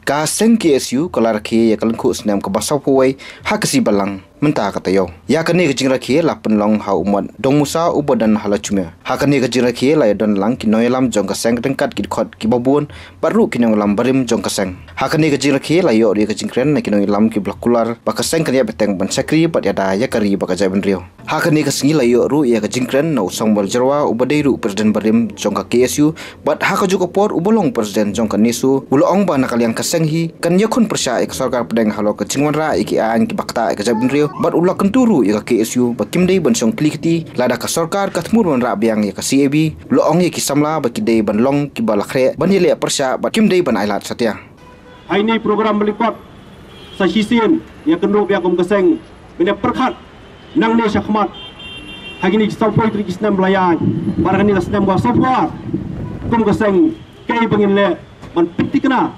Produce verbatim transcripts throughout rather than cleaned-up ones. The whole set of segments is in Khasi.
Ka seng K S U ka la rakhe ïa ka lyngkhuh snem kaba saphew wei ha ka sngi Balang mynta ka taïew. Ïa kane ka jingrakhe la pynlong ha u Mat Dongmusa uba don ha Lachumia. Ha kane ka jingrakhe la ïadon lang ki nongïalam jong ka seng ryngkat ki dkhot kiba bun bad ruh ki nongïalam barim jong ka seng. Ha kane ka jingrakhe la ïoh ruh ïa ka jingkren na ki nongïalam kiba la kular ba ka seng kan ïa bteng ban shakri bad ïada ïa ka ri bad ka jaitbynriew. Ha kane ka sngi la ïoh ruh ïa ka jingkren na u Samuel Jyrwa uba dei ruh president barim jong ka K S U bad ha kajuh ka por uba long president jong ka NESO u la ong ba na ka liang ka seng hi kan ïakhun pyrshah ïa ka sorkar pdeng halor ka jingwanrah ïa ki aiñ kiba ktah ïa ka jaitbynriew bad u la kyntu ruh ïa ka K S U ba kim dei ban shong kli kti lada ka sorkar ka thmu wanrah biang ïa ka C A B. U la ong ïa ki samla ba ki dei ban long kiba la khreh ban ïaleh pyrshah bad kim dei ban ailad satia. Ha ine i program ba lyngkot sa shisien ïa kynduh biang kum ka seng ban ïa pyrkhat nangne shakhmat ha kine ki saphew tarik ki snem ba la ïaid bad ha kane ka snem ba saphew ar kum ka seng kaei ba ngin leh ban pynthikna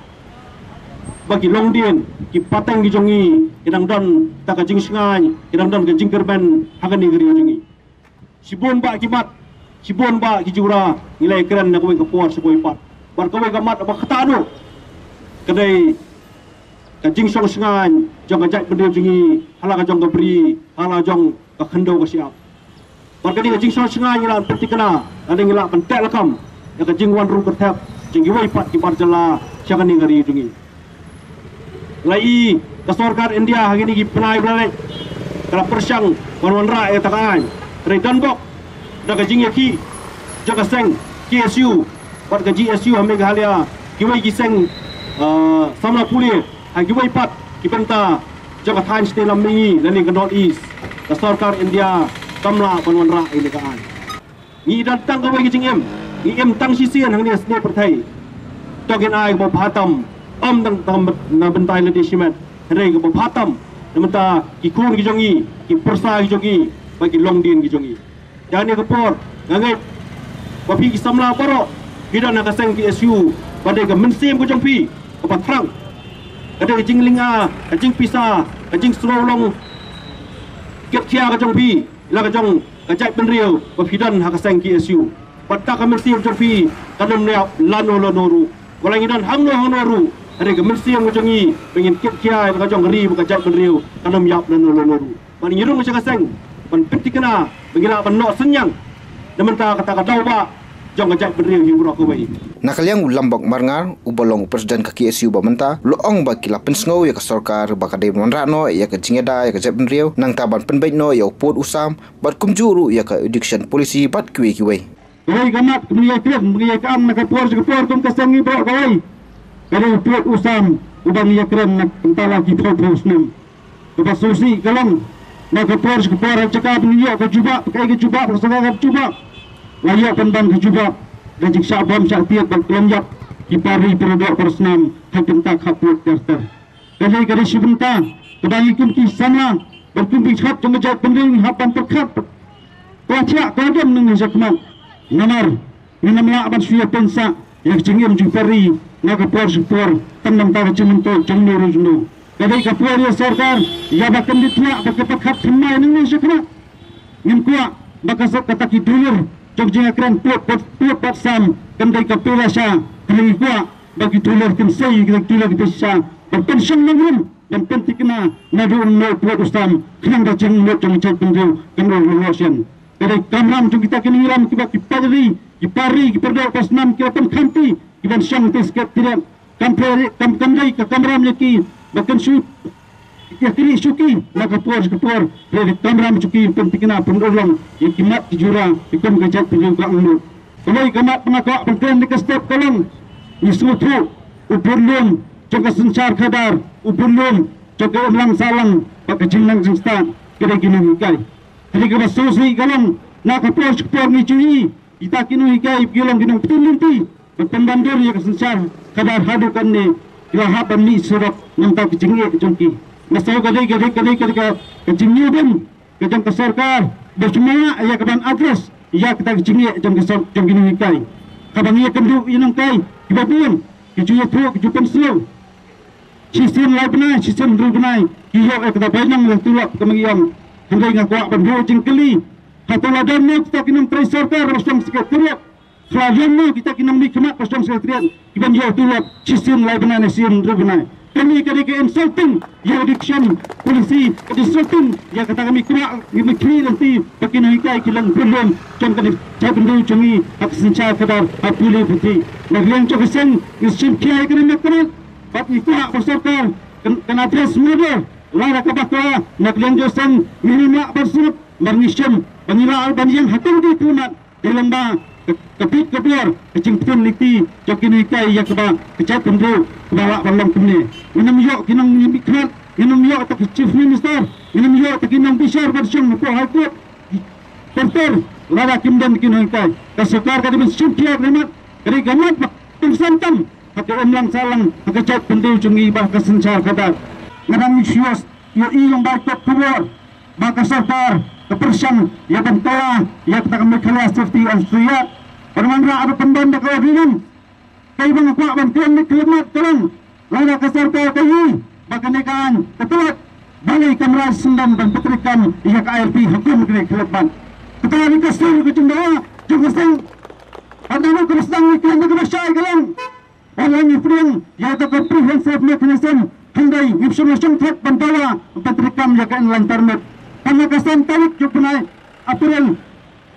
ba ki longdien ki pateng ki jong ngi ki dang don ta ka jingshngaiñ ki dang don ka jingkyrmen ha kane ka ri jong ngi. Shibun bah ki mat, shibun bah ki jura ngi la ïakren na kawei ka por sha kawei pat. Bad kawei ka mat ba kata noh ka dei ka jingshong shngaiñ jong ka jaitbynriew jong ngi ha la ka jong ka bri ha la jong ka khyndew ka shyiap. Bad kane ka jingshong shngaiñ ngi la pynthikna lada ngi la pynteh lakam ïa ka jingwan rung kyrthep jong kiwei pat ki bar jylla sha kane ka ri jong ngi. La i ka sorkar India ha kine ki bnai ba la leit ka la pyrshang ban wanrah ïa kata ka aiñ. Hynrei don bok da ka jingïakhih jong ka seng K S U bad ka G S U ha Meghalaya, kiwei ki seng, ah, samla pule ha kiwei pat ki bynta jong ka thaiñ shatei lam mihngi lane ka North East, ka sorkar India kam lah ban wanrah ïa kane ka aiñ. Ngi don tang kawei ka jingim, ngi im tang shisien hangne ha snieh pyrthei. To ngin ai kaba bha tam, ym tang tang na bynta lade shimet, hynrei kaba bha tam na bynta ki khun ki jong ngi, ki pyrsa ki jong ngi bad ki longdien ki jong ngi. Ïa kane ka por nga ngeit ba phi ki samla baroh phi don ha ka seng K S U ba dei ka mynsiem ka jong phi kaba thrang, ka dei ka jinglynga, ka jingpisa, ka jingsngew long kit khia ka jong phi ïa la ka jong ka jaitbynriew ba phi don ha ka seng K S U. Bad ta ka mynsiem jong phi kan ym ïap lano lano ruh. Wat la ngi don hangno hangno ruh, hynrei ka mynsiem ka jong ngi ba ngin kit khia ïa la ka jong ka ri bad ka jaitbynriew kan ym ïap lano lano ruh. Bad ngi rung sha ka seng ban pynthikna ba ngi lah ban noh synñiang na bynta kata ka daw ba jong ka jaitbynriew hi baroh kawei. Na ka liang u Lambok Marngar uba long u president ka K S U ba mynta u la ong ba ki la pynsngew ïa ka sorkar ba ka dei ban wanrah noh ïa ka jingïada ïa ka jaitbynriew nangta ban pynbeit noh ïa u pud u sam bad kumjuh ruh ïa ka education policy bad kiwei kiwei. Kawei ka mat kaba ngi ïakren ba ngi ïakren na ka por sha ka por kum ka seng ngi baroh kawei ka dei u pud u sam uba ngi ïakren na ka bynta la ki phew phew snem. Kaba sngewsih ka long na ka por sha ka por ha jaka ba ngi ïoh ka jubab, kaei ka jubab, ka sngewsih ka jubab. La ïoh pynban ka jubab da jingshah bom shah tied bad khlem ïap ki para ri para doh para snam ha ki bynta khappud ter ter. Ka dei ka dei shi bynta kaba ngi kum ki samla bad kum ki dkhot jong ka jaitbynriew ngi hap ban pyrkhat. Ka thiah ka dem nang ngi shakhmat namar ngin ym lah ban shu ïa pynsah ïa ka jingim jong ki para ri na ka por sha ka por tang namar ka jingmyntoi jong no ruh jong no. Ka dei ka por ïa sorkar ïa ba kan dei thiah ba ka pyrkhat thymmai nang ngi shakhmat. Ngim kwah ba ka sap kata ki dulir jong jingïakren pud pud pud bad sam kan dei ka pela sha. Ka dei kwah ba ki dulir kin sei, ki dulir kin sei sha ba kan shong nongrim ban pynthikna naduh u nongpyut u sam khnang ba jingmut jong ka jaitbynriew kan ym long shen. Ka dei ka kamram jong kita ki nongïalam kiba ki para ri, ki para ri, ki para doh para snam, kiba pynkhamti, kiban shong te skep tiret. Kam pher, kam, kam dei ka kamram ïa ki ba kan shu ïa ki ri shuki na ka por sha ka por. Ka dei ka kamram shuki pynthikna pynurlong ïa ki mat ki jura ïa kum ka jaitbynriew ka angnud. Kawei ka mat ba nga kwah ban kren da ka step ka long, ngi sngewthuh u bun lum jong ka synshar khadar, u bun lum jong ka imlang sahlang bad ka jingnang jingstad ka dei ki nonghikai. Hynrei kaba sngewsih ka long na ka por sha ka por ngi ju ïohi kita ki nonghikai ki long ki nongpynlynti bad pynban dur ïa ka synshar khadar haduh katne ki la hap ban mih surok namar ka jingeh jong ki. Nga sngew ka dei, ka dei, ka dei, ka dei ka, ka jingïadei ka jong ka sorkar ba shu maya ïa ka ban address ïa kita ki jingeh jong ki sor-, jong ki nonghikai. Kaba ngi ïakynduh ïa nonghikai kiba bun ki ju ïathuh ki ju pynsngew. Shisien lai bnai, shisien hynriew bnai ki ïoh ïa kata bainong ïa tulop ka meng ïong. Hynrei nga kwah ban buh jingkylli, hato la don mo kita ki nongtrei sorkar ba shong secretariat Khlem ïa mo kita ki nongmihkhmat ba shong secretariat ki ban ïoh tulop shisien lai bnai ne shisien hynriew bnai. Kane ka dei ka insulting ïa ka education policy, ka insulting ïa kata ka mihkhmat, ka mihkhmat lynti ba ki nonghikai ki long bun lum jong ka jaitbynriew jong ngi ha ka synshar khadar ha pule puthi. Na ka liang jong ka seng ngi shim khia ïa kane ka mat bad ngi kwah ba sorkar kan, kan address murder lada ka bakla. Na ka liang jong ka seng ngi ïa ban sngewbha ban ngi shim ba ngi lah ban ïeng ha kane ka mat. Dei lyngba ka, ka bit ka bor ka jingpynliti jong ki nonghikai ïa kaba ka jaitbynriew kaba lah ban long kumne. Ngin ym ïoh ki nongmihkhmat, ngin ym ïoh ta ki chief minister, ngin ym ïoh ta ki nongbishar ban shong hapoh High Court. Ter ter lada kim don ki nonghikai. Ka sorkar ka dei ban shim khia ka mat, ka dei ka mat ba kongsan tam ha ka imlang sahlang ha ka jaitbynriew jong ngi bad ha ka synshar khadar. Nga dang ïohi ïohi lyngba ki kot khubor ba ka sorkar ka pyrshang ïa ban kylla ïa kata ka Meghalaya Safety Act. Ban wanrah ruh pynban da ka ordinance. Kaei ba nga kwah ban kren ne khyllipmat ka long, lada ka sorkar ka ïohi ba kane ka aiñ ka tlot, balei kam rai syndon ban pyntreikam ïa ka I L P ha kum kane ka khyllipmat? Kata ka dei ka sur ka jingdawa jong ka seng. Bad naduh kaba sdang ngi kren da kaba shai ka long, ba la ngi pdiang ïa ka comprehensive mechanism, hynrei ngim shym la shongthait ban dawa ban pyntreikam ïa ka inline permit. Hynrei ka san tarik jong u bnai April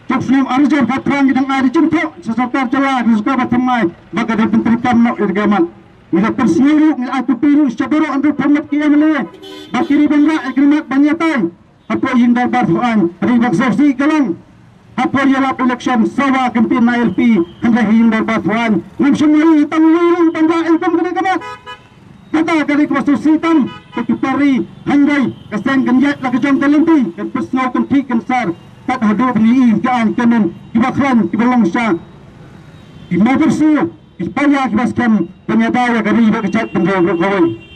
jong u snem ar hajar khatphra ngi dang ai da jingthoh sha sorkar jylla, sha sorkar ba thymmai ba ka dei ban pyntreikam noh ïa ka mat. Ngi la pynsngew ruh, ngi la ai copy ruh sha baroh hynriew phew ngut ki M L A ba ki dei ban rah ïa ka mat ban ïatai hapoh ïing dorbar thawaiñ. Hynrei ba ka sngewsih ka long, hapoh ïalap election sawa kyntien na I L P, hynrei ha ïing dorbar thawaiñ ngim shym la ïohi tang uwei ruh ban rah ïa kum kane ka mat. Kata ka dei kaba sngewsih tam ba ki party, hynrei ka seng kan ïaid la ka jong ka lynti, kan pynsngew kynthih kynsar kat haduh ba ngi ïohi ka aiñ kanon kiba khlaiñ kiba long sha ki mawbyrsiew, ki paia kiba skhem ban ïada ïa ka ri bad ka jaitbynriew baroh kawei.